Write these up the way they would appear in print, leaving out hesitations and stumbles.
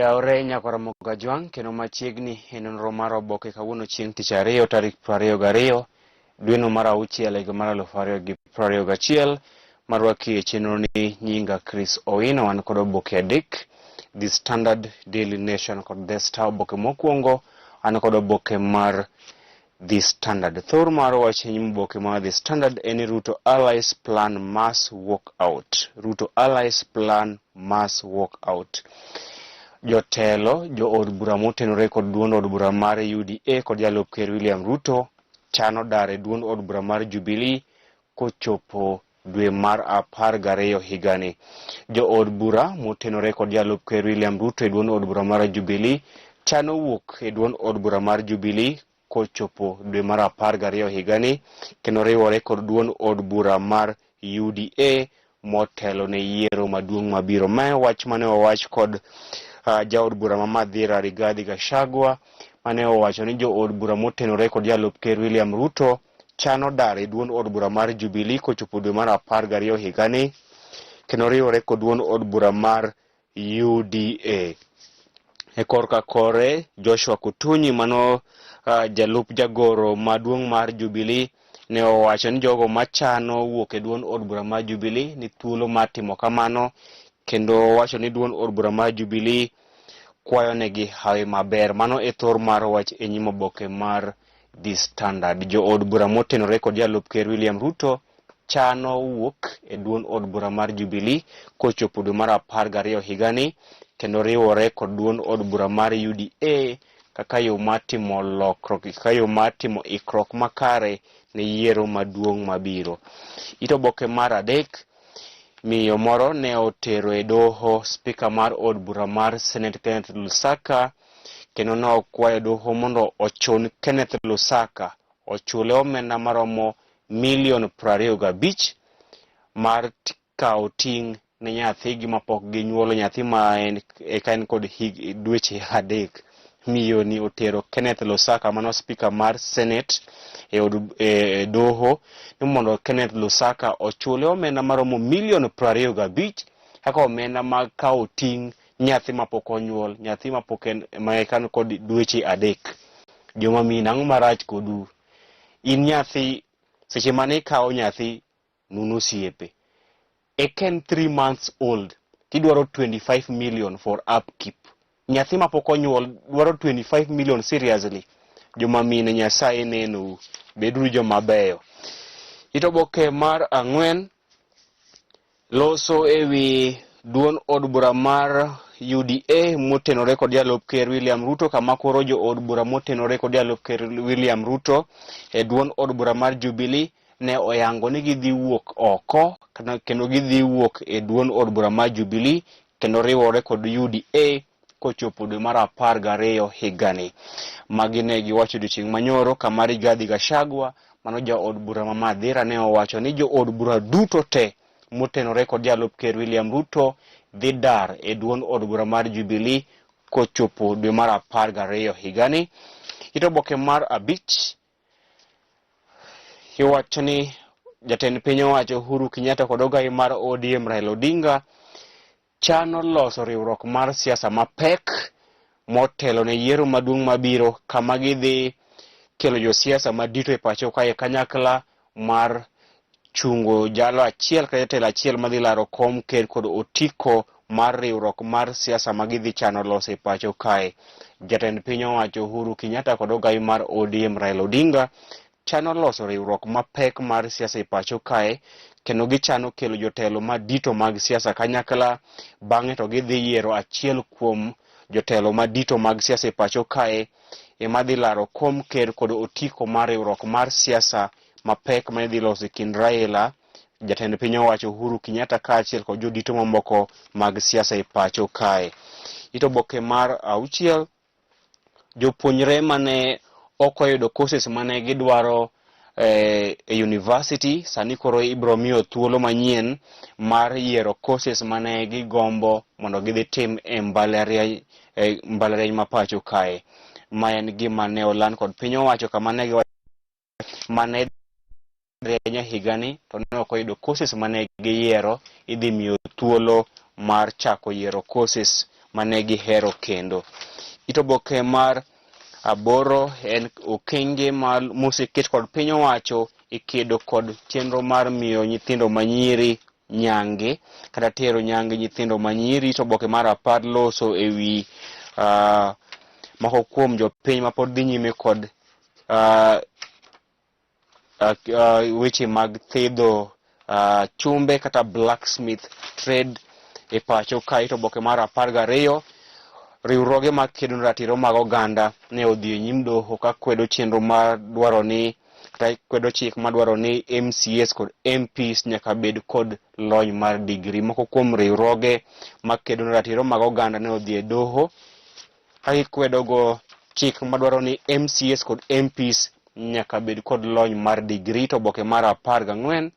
Oyawre nyakwar Mogajwang' kendo machiegni e nonro mar oboke kawuono chieng' tich ariyo tarik 22 dweno mar auchiel higa mar 2021 marwaki e chenro ni nyinga Chris Owino an kod oboke adek The Standard, Daily Nation kod The Star. Oboke mokwongo an kod oboke mar The Standard. Thor mar wach e nyim oboke mar The Standard en ni Ruto allies plan mass walkout. Ruto allies plan mass walkout. Jotelo, jo od bura motenore kod duond od bura mar UDA kod jalup ker William Ruto chano dar e duond od bura mar Jubilee kochopo dwe mar 12 higani. Jo od bura motenore kod jalup ker William Ruto e duond od bura mar Jubilee chano wuok e duond od bura mar Jubilee kochopo dwe mar 12 higani kendo riwore kod duond od bura mar UDA motelo ne yiero maduong' mabiro. Mae wach mane owach kod jaod bura ma Mathira Rigathi Gachagua mane owacho ni jood bura motenore kod jalup ker William Ruto chano dar e duond od bura mar Jubilee kochopo dwe mar 12 higani kendo riwore kod duond od bura mar UDA. E korka kore, Joshua Kutunyi mano jalup jagoro maduong' mar Jubilee ne owacho ni jogo machano wuok e duond od bura mar Jubilee ni thuolo mar timo kamano kendo owacho ni duond od bura mar Jubilee kwayo negi hawi maber. Mano e thor mar wach e nyim oboke mar The Standard. Jo od bura motenore kod jalup ker William Ruto chano wuok e duond od bura mar Jubilee kochopo dwe mar 12 higani kendo riwore kod duond od bura mar UDA kaka yo mar timo lokruok, kaka yo mar timo ikruok makare ne yiero maduong' mabiro. It oboke mar adek, miyo moro ne otero e doho spika mar od bura mar Senate Kenneth Lusaka kendo ne okwayo doho mondo ochun Kenneth Lusaka ochule omenda maromo milion 25 mar kawo ting' ne nyathigi mapok ginyuolo, nyathi ma en eka en kod dweche 3. Miyo ni otero Kenneth Lusaka mano spika mar Senate e od e doho ni mondo Kenneth Lusaka ochule omenda maromo milion 25 kaka omenda mag kawo ting' nyathi mapok onyuol, nyathi mapok en ma eka en kod dweche 3. Joma mine, ang'o marach kodu? In nyathi, seche mane ikawo nyathi nun osiepe. Eka en 3 months old, tidwaro 25 million for upkeep. Nyathi mapok onyuol dwaro 25 million seriously. Joma mine Nyasaye nenou, beduru joma beyo. It oboke mar ang'wen loso ewi duond od bura mar UDA motenore kod jalup ker William Ruto, kama koro jo od bura motenore kod jalup ker William Ruto e duond od bura mar Jubilee ne oyango ni gidhi wuok oko kendo gidhi wuok e duond od bura mar Jubilee kendo riwore kod UDA kochopo dwe mar 12 higani. Magi ne giwacho odiochieng' manyoro kama Rigathi Gachagua mano jaod bura ma Mathira ne owacho ni jood bura duto te motenore kod jalup ker William Ruto dhi dar e duond od bura mar Jubilee kochopo dwe mar 12 higani. It oboke mar abich iwacho ni jatend piny owacho Uhuru Kenyatta kod ogai mar ODM Raila Odinga chano loso riwruok mar siasa mapek motelo ne yiero maduong' mabiro kama gidhi kelo josiasa madito e pacho kae kanyakla mar chungo jalo achiel kata jatelo achiel madhi laro kom ker kod otiko mar riwruok mar siasa ma gidhi chano loso e pacho kae. Jatend piny owacho Uhuru Kenyatta kod ogai mar ODM Raila Odinga chano loso riwruok mapek mar siasa e pacho kae kendo gichano kelo jotelo madito mag siasa kanyakla, bang'e to gidhi yiero achiel kuom jotelo madito mag siasa e pacho kae ema dhi laro kom ker kod otiko mar riwruok mar siasa mapek ma idhi loso e kind Raila, jatend piny owacho Uhuru Kenyatta kaachiel kod jodito mamoko mag siasa e pacho kae. It oboke mar auchiel, jopuonjre mane ok oyudo courses mane gidwaro e university sani koro ibiro miyo thuolo manyien mar yiero courses mane gigombo mondo gidhi tim e mbalariany e mbalariany ma pacho kae. Ma en gima ne oland kod piny owacho kama ne giwacho mane rieny e higani to ne ok oyudo courses mane giyiero idhi miyo thuolo mar chako yiero courses mane gihero kendo. It oboke mar aboro en okenge ma moseket kod piny owacho e kedo kod chenro mar miyo nyithindo manyiri nyange kata tero nyange nyithindo manyiri. It oboke mar 10 loso e wi moko kuom jopiny mapod dhi nyime kod weche mag thedho chumbe kata blacksmith trade e pacho kae. To oboke mar 12, riwruoge mag kedo ne ratiro mag oganda ne odhi e nyim doho ka kwedo chenro mar dwaro ni kata kwedo chik madwaro ni MCAs kod MPs nyaka bed kod lony mar digri. Moko kuom riwruoge mag kedo ne ratiro mag oganda ne odhi e doho ka gikwedo go chik madwaro ni MCAs kod MPs nyaka bed kod lony mar digri. To oboke mar 14,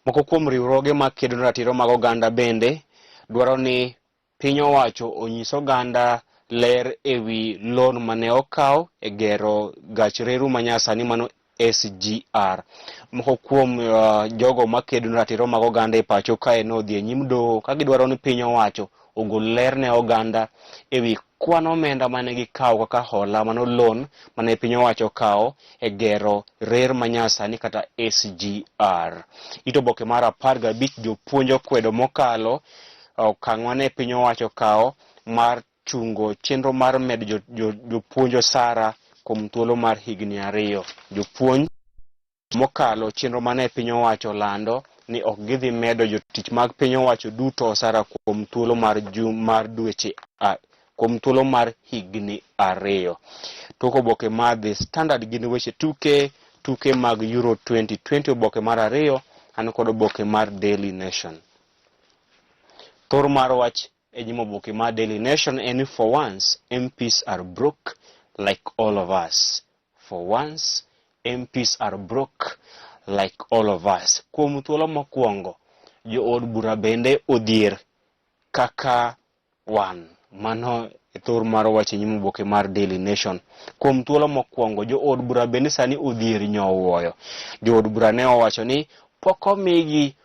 moko kuom riwruoge mag kedo ne ratiro mag oganda bende dwaro ni piny owacho onyis oganda ler ewi loan mane okaw e gero gach reru manyasani mano SGR. Moko kuom jogo makedo ne ratiro mag oganda e pacho kae nodhi e nyim doho ka gidwaro ni piny owacho ogol ler ne oganda ewi kwan omenda mane gikawo kaka hola mano loan mane piny owacho okawo e gero rer manyasani kata SGR. It oboke mar 15, jopuonj okwedo mokalo okang' mane piny owacho okawo mar chungo chenro mar medo jopuonj osara kuom thuolo mar higni 2. Jopuonj mokalo chenro mane piny owacho lando ni ok gidhi medo jotich mag piny owacho duto osara kuom thuolo mar mar dweche kuom thuolo mar higni 2. Tok oboke mar The Standard gin weche tuke, tuke mag Euro 2020 oboke mar 2, an kod oboke mar Daily Nation. Thor mar wach e nyim oboke mar Daily Nation en ni for once MPs are broke like all of us. For once MPs are broke like all of us. Kuom thuolo mokwongo, jood bura bende odhier kaka wan. Mano e thor mar wach e nyim oboke mar Daily Nation. Kuom thuolo mokwongo, jood bura bende sani odhier nyowuoyo. Jood bura ne owacho ni pok omigi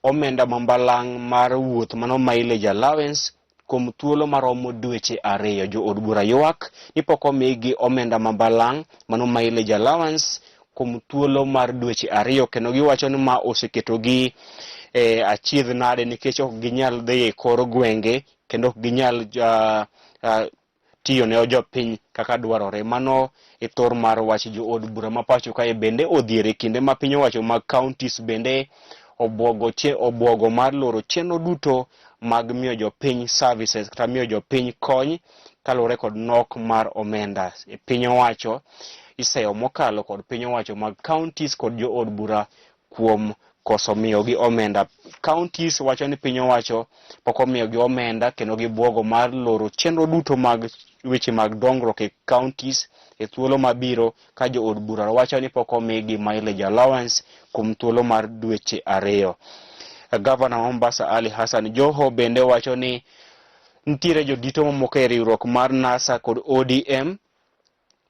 omenda mambalang' mar wuoth mano mileage allowance kuom thuolo maromo dweche 2. Jood bura ywak ni pok omigi omenda mambalang' mano mileage allowance kuom thuolo mar dweche 2, kendo giwacho ni ma oseketogi e achiedh nade nikech ok ginyal dhi e kor gwenge kendo ok ginyal tiyo ne jopiny kaka dwarore. Mano e thor mar wach. Jood bura ma pacho kae bende odhier e kinde ma piny owacho mag counties bende obwogo mar loro chenro duto mag miyo jopiny services kata miyo jopiny kony kaluwore kod nok mar omenda. E piny owacho iseyo mokalo kod piny owacho mag counties kod jood bura kuom koso miyogi omenda. Counties wacho ni piny owacho pok omiyogi omenda kendo gibuogo mar loro chenro duto mag weche mag dongruok e counties e thuolo mabiro ka jood bura wacho ni pok omigi mileage allowance kuom thuolo mar dweche 2. Gavana ma Mombasa Ali Hassan Joho bende wacho ni nitiere jodito mamoko e riwruok mar NASA kod ODM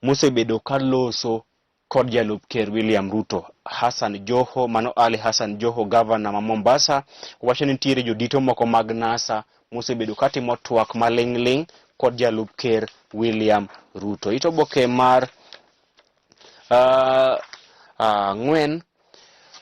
mosebedo ka loso kod jalup ker William Ruto. Hassan Joho, mano Ali Hassan Joho, gavana ma Mombasa, wacho ni nitiere jodito moko mag NASA mosebedo katimo twak maling'ling' kod jalup ker William Ruto. It oboke mar 4,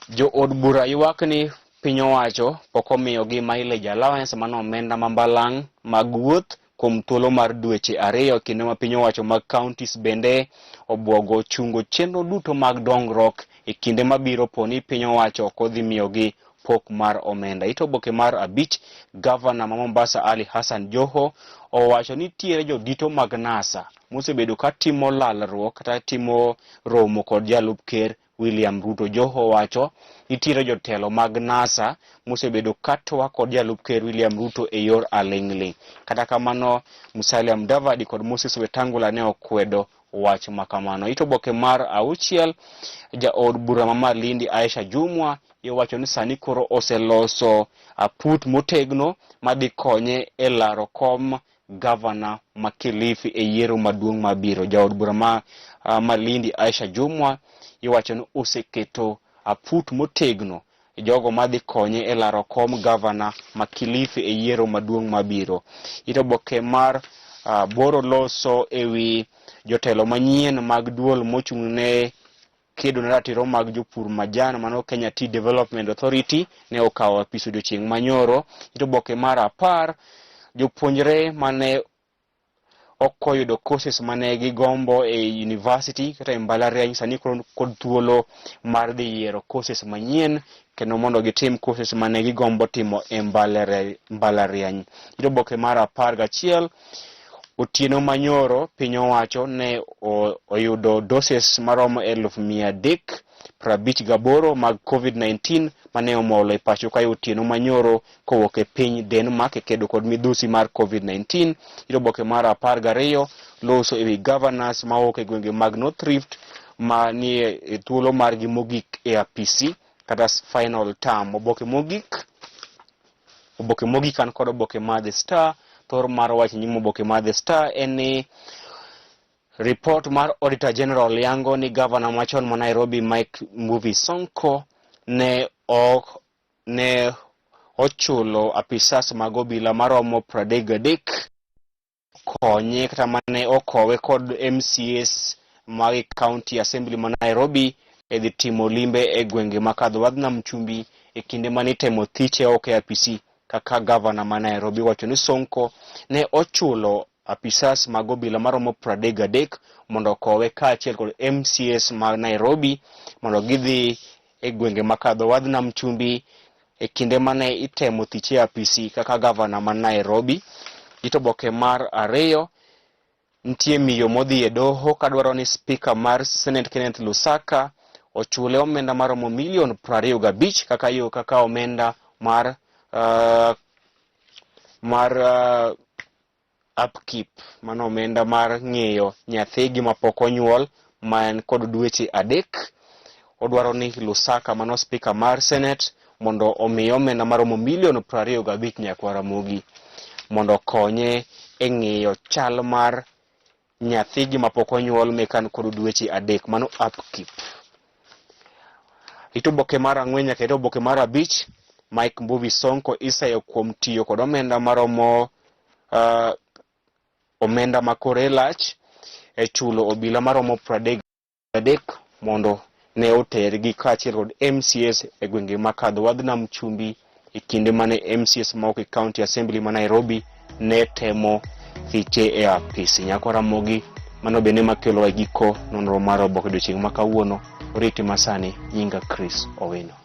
jood bura ywak ni piny owacho pok omiyogi mileage allowance mano omenda mambalang' mag wuoth kuom thuolo mar dweche 2, kinde ma piny owacho mag counties bende obwogo chungo chenro duto mag dongruok e kinde mabiro po ni piny owacho ok odhi miyogi pok mar omenda. It oboke mar 5, gavana ma Mombasa Ali Hassan Joho owacho ni nitiere jodito mag NASA mosebedo ka timo lalruok kata timo romo kod jalup ker William Ruto. Joho wacho nitiere jotelo mag NASA mosebedo ka twak kod jalup ker William Ruto e yor aling'ling'. Kata kamano, Musalia Mudavadi kod Moses Wetangula ne okwedo wach ma kamano. It oboke mar 6, jaod bura ma Malindi Aisha Jumwa iwacho ni sani koro oseloso aput motegno madhi konye e laro kom gavana ma Kilifi e yiero maduong' mabiro. Jaod bura ma Malindi Aisha Jumwa iwacho ni oseketo aput motegno jogo madhi konye e laro kom gavana ma Kilifi e yiero maduong' mabiro. It oboke mar boro loso ewi jotelo manyien mag duol mochung' ne kedo ne ratiro mag jopur majan mano Kenya Tea Development Authority ne okawo apis odiochieng' manyoro. It oboke mar 10 jopuonjre mane ok oyudo courses mane gigombo e university kata e mbalariany sani koro kod thuolo mar dhi yiero courses manyien kendo mondo gitim courses mane gigombo timo e mbalariany. It oboke mar 11 otieno manyoro piny owacho ne oyudo doses maromo 358,000 mag COVID-19 mane omolo e pacho kae otieno manyoro kowuok e piny Denmark e kedo kod midhusi mar COVID-19. It oboke mar 12 loso ewi governors mawuok e gwenge mag North Rift manie e thuolo margi mogik e apisi kata final term. Oboke mogik an kod oboke mar The Star. Thor mar wach nyim oboke mar The Star en ni report mar Auditor General yango ni gavana machon ma Nairobi Mike Mbuvi Sonko ne ok ne ochulo apisas mag obila maromo 33 konye kata mane okowe kod MCAs mag County Assembly ma Nairobi e dhi timo limbe e gwenge ma kadho wadh Nam Chumbi e kinde mane itemo thiche oko e apisi kaka gavana ma Nairobi. Wacho ni Sonko ne ochulo apisas mag obila maromo 33 mondo okowe kaachiel kod MCAs ma Nairobi mondo gidhi e gwenge makadho wadh Nam Chumbi e kinde mane itemo thiche apisi kaka gavana ma Nairobi. It oboke mar 2 nitie miyo modhi e doho kadwaro ni spika mar Senate Kenneth Lusaka ochule omenda maromo milion 25 kaka yo kaka omenda mar upkeep, mano omenda mar ng'iyo nyathigi mapok onyuol ma en kod dweche 3. Odwaro ni Lusaka mano spika mar Senate mondo omiye omenda maromo milion 25 nyakwa Ramogi mondo okonye e ng'iyo chal mar nyathigi mapok onyuol mekan kod dweche 3, mano upkeep. It oboke mar 4 nyaka it oboke mar 5 Mike Mbuvi Sonko isayo kuom tiyo kod omenda maromo omenda makore lach e chulo obila maromo 33 mondo ne otergi kaachiel kod MCAs e gwenge makadho wadh Nam Chumbi e kinde mane MCAs mawuok e County Assembly ma Nairobi ne temo thiche e apisi. Nyakwa Ramogi, mano bende makelowa e giko nonro mar oboke odiochieng' ma kawuono. Oriti masani, nyinga Chris Owino.